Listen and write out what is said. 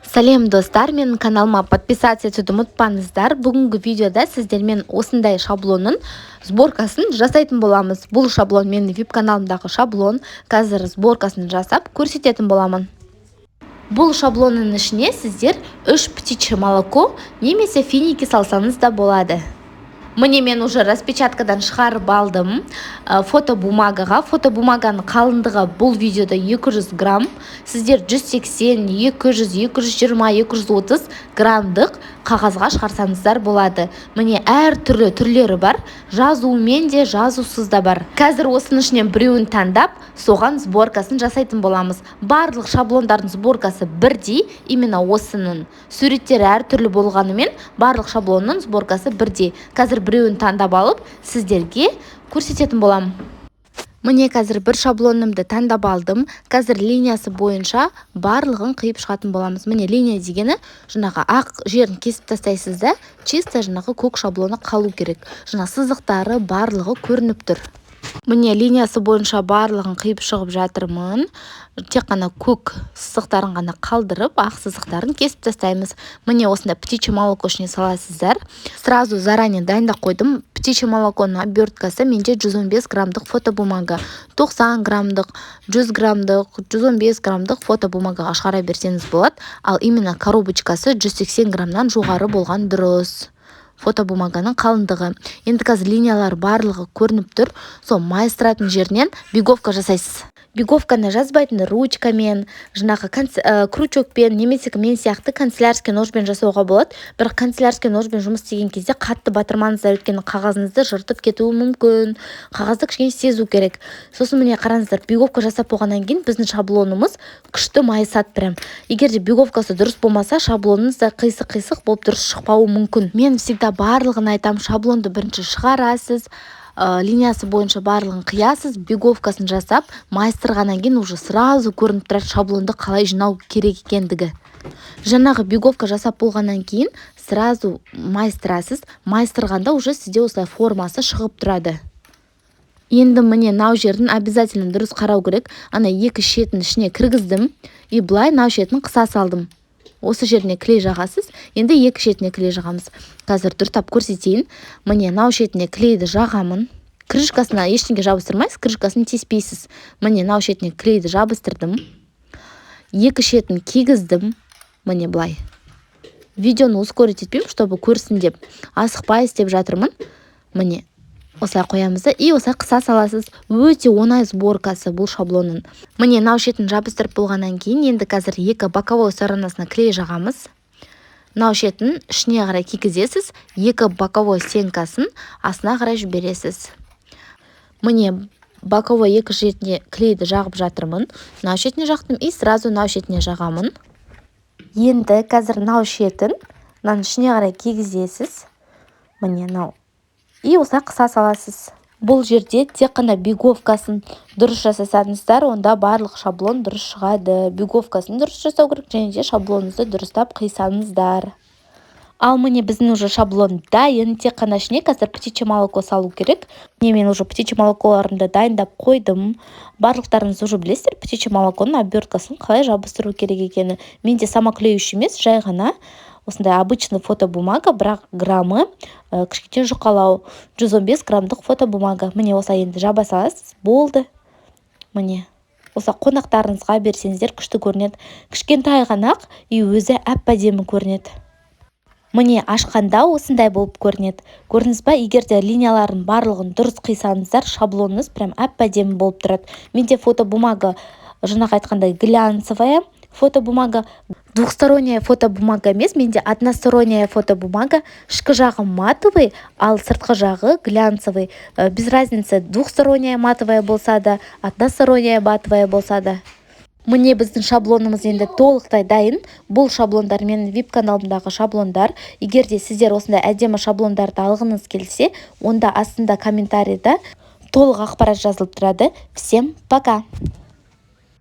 Сәлем, достар! Менің каналыма подписаться етуді ұмытпаңыздар. Бүгінгі видеода сіздермен осындай шаблонның сборкасын жасайтын боламыз. Бұл шаблон менің вип каналымдағы шаблон. Қазір сборкасын жасап көрсететін боламын. Бұл шаблонның ішіне сіздер үш птичье молоко немесе финики салсаңыз да болады. Міне, мен уже распечаткадан шығарып алдым фотобумагаға. Фотобумаганың қалыңдығы бұл видеода 200 грамм. Сіздер 180, 200, 220, 230 граммдық қағазға шығарсаңыздар болады. Міне, әр түрлі түрлері бар, жазуымен де, жазусыз да бар. Қазір осының ішінен біреуін таңдап, соған сборкасын жасайтын боламыз. Барлық шаблондардың сборкасы бірдей. Именно осының суреттері әртүрлі болғанымен, барлық шаблонның сборкасы бірдей. Қазір біреуін таңдап алып, сіздерге көрсететін боламын. Міне, қазір бір шаблонымды таңдап алдым. Қазір линиясы бойынша барлығын қиып шығатын боламыз. Міне, линия дегені жаңағы ақ жерін кесіп тастайсыз да, чисто жаңағы көк шаблоны қалу керек. Жаңа сызықтары барлығы көрініп тұр. Міне, линиясы бойынша барлығын қиып шығып жатырмын. Тек қана көк сызықтарын ғана қалдырып, ақ сызықтарын кесіп тастаймыз. Міне, осындай птичье молоко ішіне саласыздар. Сразу заранее дайындап қойдым. Птичье молоконың оберткасы менде 115 граммдық фотобумага. 90 граммдық, 100 граммдық, 115 граммдық фотобумагаға шығара берсеңіз болады. Ал именно коробочкасы 180 граммнан жоғары болған дұрыс, фотобумаганың қалыңдығы. Енді қазір линиялар барлығы көрініп тұр. Сол майыстыратын жерінен биговка жасайсыз. Биговканы жазбайтын ручкамен, жаңағы крючокпен немесе мен сияқты канцелярский ножбен жасауға болады. Бірақ канцелярский ножбен жұмыс істеген кезде қатты батырмаңыздар, өйткені қағазыңызды жыртып кетуі мүмкін. Қағазды кішкене сезу керек. Сосын, міне, қараңыздар, биговка жасап болғаннан кейін біздің шаблонымыз күшті майысады прям. Егер де биговкасы дұрыс болмаса, шаблоныңыз да қисық қисық болып, дұрыс шықпауы мүмкін. Мен всегда барлығын айтамын: шаблонды бірінші шығарасыз, линиясы бойынша барлығын қиясыз, биговкасын жасап, майыстырғаннан кейін уже сразу көрініп тұрады шаблонды қалай жинау керек екендігі. Жаңағы биговка жасап болғаннан кейін сразу майыстырасыз. Майыстырғанда уже сізде осылай формасы шығып тұрады. Енді, міне, мынау жерін обязательно дұрыс қарау керек. Ана екі шетін ішіне кіргіздім и былай мынау шетін қыса салдым. Осы жеріне клей жағасыз. Енді екі шетіне клей жағамыз. Қазір дұрыстап көрсетейін. Міне, мынау шетіне клейді жағамын. Крышкасына ештеңе жабыстырмайсыз, крышкасын теспейсіз. Міне, мынау шетіне клейді жабыстырдым, екі шетін кигіздім. Міне, былай видеоны ускорить етпеймін, чтобы көрсін деп, асықпай істеп жатырмын. Міне, осылай қоямыз да и осылай қыса саласыз. Өте оңай сборкасы бұл шаблонның. Міне, мынау шетін жабыстырып болғаннан кейін, енді қазір екі боковой сторонасына клей жағамыз. Мынау шетін ішіне қарай кигізесіз, екі боковой стенкасын астына қарай жібересіз. Міне, боковой екі шетіне клейді жағып жатырмын. Мынау шетіне жақтым и сразу мынау шетіне жағамын. Енді қазір мынау шетін мынаның ішіне қарай кигізесіз, міне, мынау, и осылай қыса саласыз. Бұл жерде тек қана биговкасын дұрыс жасасаңыздар, онда барлық шаблон дұрыс шығады. Биговкасын дұрыс жасау керек және де шаблоныңызды дұрыстап қисаңыздар. Ал міне, біздің уже шаблон дайын. Тек қана ішіне қазір птичье молоко салу керек. Міне, мен уже птичье молоколарымды дайындап қойдым. Барлықтарыңыз уже білесіздер птичье молоконың оберткасын қалай жабыстыру керек екенін. Менде самоклеющий емес, жай ғана осындай обычный фотобумага, бірақ граммы кішкене жұқалау, 115 граммдық фотобумага. Міне, осылай енді жаба саласыз, болды. Міне, осылай қонақтарыңызға берсеңіздер, күшті көрінеді. Кішкентай ғана ақ и өзі әп әдемі көрінеді. Міне, ашқанда осындай болып көрінеді, көрдіңіз ба? Егер де линиялардың барлығын дұрыс қисаңыздар, шаблоныңыз прям әп әдемі болып тұрады. Менде фотобумага, жаңағы айтқандай, глянцевая фотобумага, двухсторонняя фотобумага емес, менде односторонняя фотобумага. Ішкі жағы матовый, ал сыртқы жағы глянцевый. Без разницы, двухсторонняя матовая болса да, односторонняя матовая болса да. Міне, біздің шаблонымыз енді толықтай дайын. Бұл шаблондар менің вип каналымдағы шаблондар. Егер де сіздер осындай әдемі шаблондарды алғыңыз келсе, онда астында комментарийда толық ақпарат жазылып тұрады. Всем пока!